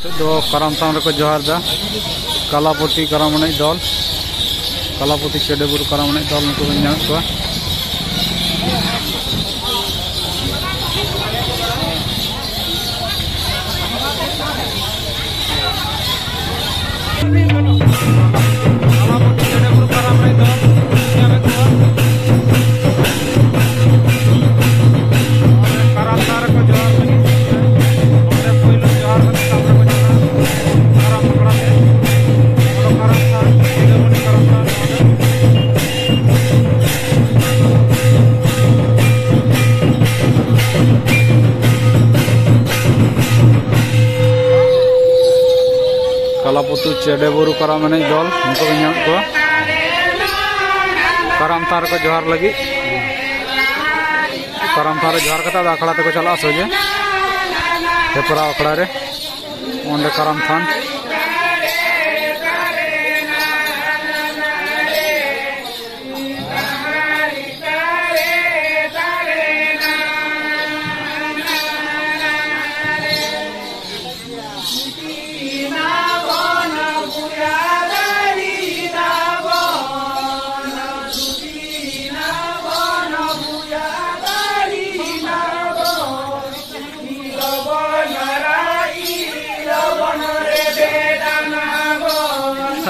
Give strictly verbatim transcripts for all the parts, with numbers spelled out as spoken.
ᱱᱤᱛᱚᱜ ᱫᱚ ᱠᱟᱨᱟᱢ ᱛᱷᱟᱱ ᱨᱮᱠᱚ ᱡᱚᱦᱟᱨ ᱮᱫᱟ᱾ ᱠᱟᱞᱟᱯᱚᱛᱤ ᱠᱟᱨᱟᱢ ᱮᱱᱮᱡ ᱫᱚᱞ, ᱠᱟᱞᱟᱯᱚᱛᱤ ᱪᱮᱰᱮ ᱵᱩᱨᱩ ᱠᱟᱨᱟᱢ ᱮᱱᱮᱡ ᱫᱚᱞ, ᱱᱩᱠᱩ ᱵᱚᱱ ᱧᱟᱢᱮᱫ ᱠᱚᱣᱟ᱾ ᱠᱟᱞᱟᱯᱩᱛᱩ ᱪᱮᱰᱮ ᱵᱩᱨᱩ ᱠᱟᱨᱟᱢ ᱮᱱᱮᱡ ᱫᱚᱞ, ᱱᱤᱛᱚᱜ ᱵᱚᱱ ᱧᱟᱢᱮᱫ ᱠᱚᱣᱟ ᱠᱟᱨᱟᱢ ᱛᱷᱟᱱ ᱨᱮᱠᱚ ᱡᱚᱦᱟᱨ ᱞᱟᱹᱜᱤᱫ᱾ ᱠᱟᱨᱟᱢ ᱛᱷᱟᱱ ᱨᱮ ᱡᱚᱦᱟᱨ ᱠᱟᱛᱮ ᱟᱫᱚ ᱟᱠᱷᱲᱟ ᱛᱮᱠᱚ ᱪᱟᱞᱟᱜᱼᱟ ᱥᱚᱡᱷᱮ ᱦᱮᱯᱨᱟᱣ ᱟᱠᱷᱲᱟ ᱨᱮ᱾ ᱚᱸᱰᱮ ᱠᱟᱨᱟᱢ ᱛᱷᱟᱱ᱾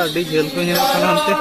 ᱟᱹᱰᱤ ᱡᱷᱟᱹᱞ ᱠᱚ ᱧᱮᱞᱚᱜ ᱠᱟᱱᱟ ᱦᱟᱱᱛᱮ᱾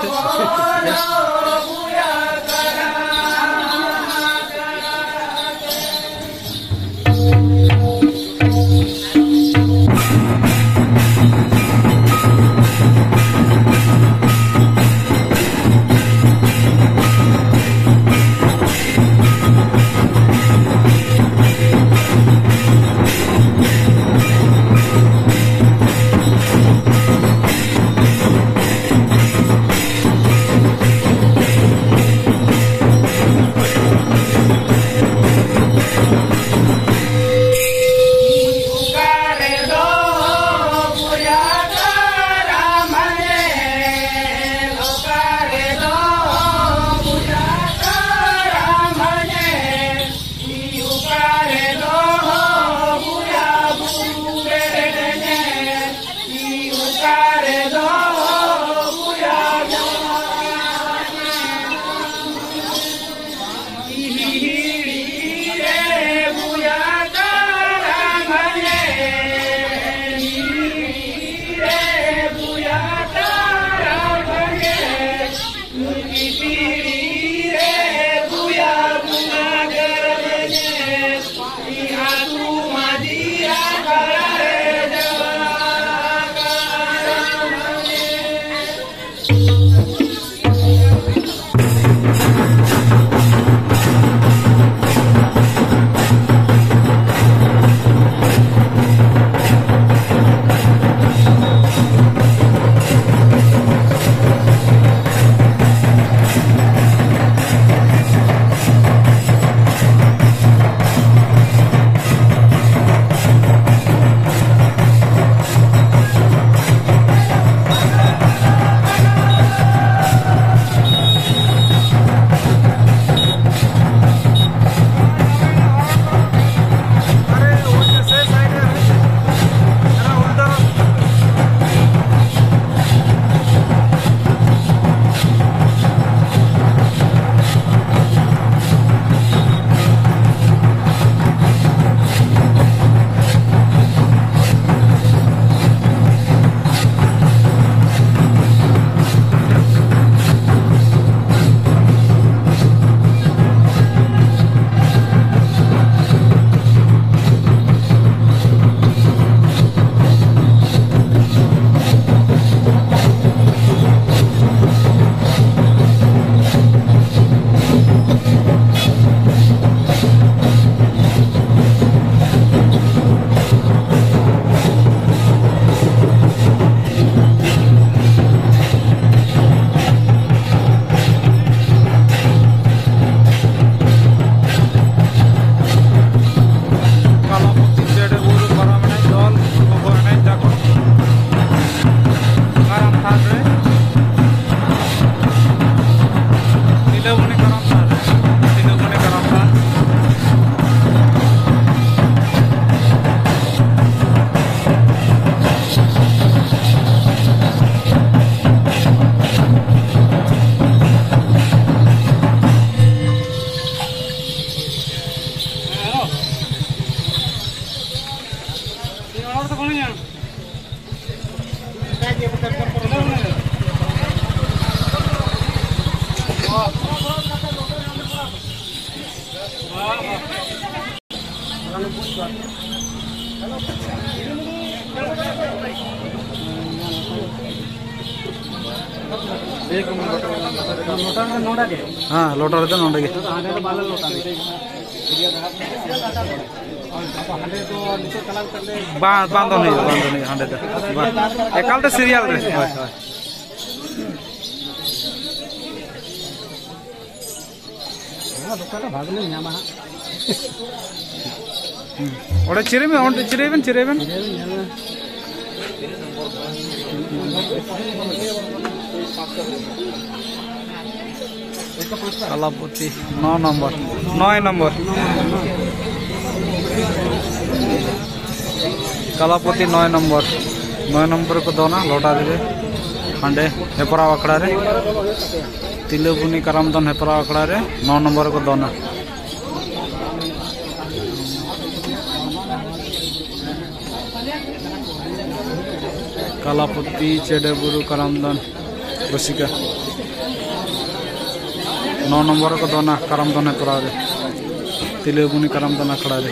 ᱦᱮᱸ, ᱞᱚᱴᱟ ᱨᱮᱫᱚ ᱱᱚᱰᱮ ᱜᱮ᱾ ᱵᱟᱝ, ᱵᱟᱝ ᱫᱚᱱ ᱦᱩᱭᱩᱜᱼᱟ, ᱵᱟᱝ ᱫᱚᱱ ᱦᱩᱭᱩᱜᱼᱟ ᱦᱟᱸᱰᱮ ᱫᱚ᱾ ᱵᱟᱝ, ᱮᱠᱟᱞ ᱛᱮ ᱥᱤᱨᱤᱭᱟᱞ ᱨᱮ᱾ ᱦᱳᱭ, ᱦᱳᱭ᱾ ᱦᱮᱸ, ᱫᱚᱠᱟᱱ ᱨᱮ ᱵᱷᱟᱜᱽ ᱞᱤᱧ ᱧᱟᱢᱟ ᱦᱟᱸᱜ᱾ ᱦᱩᱸ᱾ ᱚᱸᱰᱮ ᱪᱤᱨᱟᱹᱭ ᱢᱮ, ᱚᱸᱰᱮ ᱪᱤᱨᱟᱹᱭ ᱵᱮᱱ, ᱪᱤᱨᱟᱹᱭ ᱵᱮᱱ᱾ ᱪᱤᱨᱟᱹᱭ ᱵᱮᱱ, ᱧᱮᱞ ᱢᱮ᱾ ᱠᱟᱞᱟᱯᱚᱛᱤ ᱱᱚᱭ ᱱᱚᱢᱵᱚᱨ, ᱱᱚᱭ ᱱᱚᱢᱵᱚᱨ᱾ ᱠᱟᱞᱟᱯᱚᱛᱤ ᱱᱚᱭ ᱱᱚᱢᱵᱚᱨ, ᱱᱚᱭ ᱱᱚᱢᱵᱚᱨ ᱨᱮᱠᱚ ᱫᱚᱱᱟ ᱞᱚᱴᱟᱨᱤ ᱨᱮ, ᱦᱟᱸᱰᱮ ᱦᱮᱯᱨᱟᱣ ᱟᱠᱷᱲᱟ ᱨᱮ, ᱛᱤᱞᱟᱹᱵᱩᱱᱤ ᱠᱟᱨᱟᱢ ᱫᱚᱱ ᱦᱮᱯᱨᱟᱣ ᱟᱠᱷᱲᱟ ᱨᱮ ᱱᱚ ᱱᱚᱢᱵᱚᱨ ᱨᱮᱠᱚ ᱫᱚᱱᱟ᱾ ᱠᱟᱞᱟᱯᱚᱛᱤ ᱪᱮᱰᱮ ᱵᱩᱨᱩ ᱠᱟᱨᱟᱢ ᱫᱚᱱ ᱨᱩᱥᱤᱠᱟ ᱱᱚ ᱱᱚᱢᱵᱚᱨ ᱨᱮᱠᱚ ᱫᱚᱱᱟ ᱠᱟᱨᱟᱢ ᱫᱚᱱ ᱦᱮᱯᱨᱟᱣ ᱨᱮ, ᱛᱤᱞᱟᱹᱵᱩᱱᱤ ᱠᱟᱨᱟᱢ ᱫᱚᱱ ᱟᱠᱷᱲᱟ ᱨᱮ᱾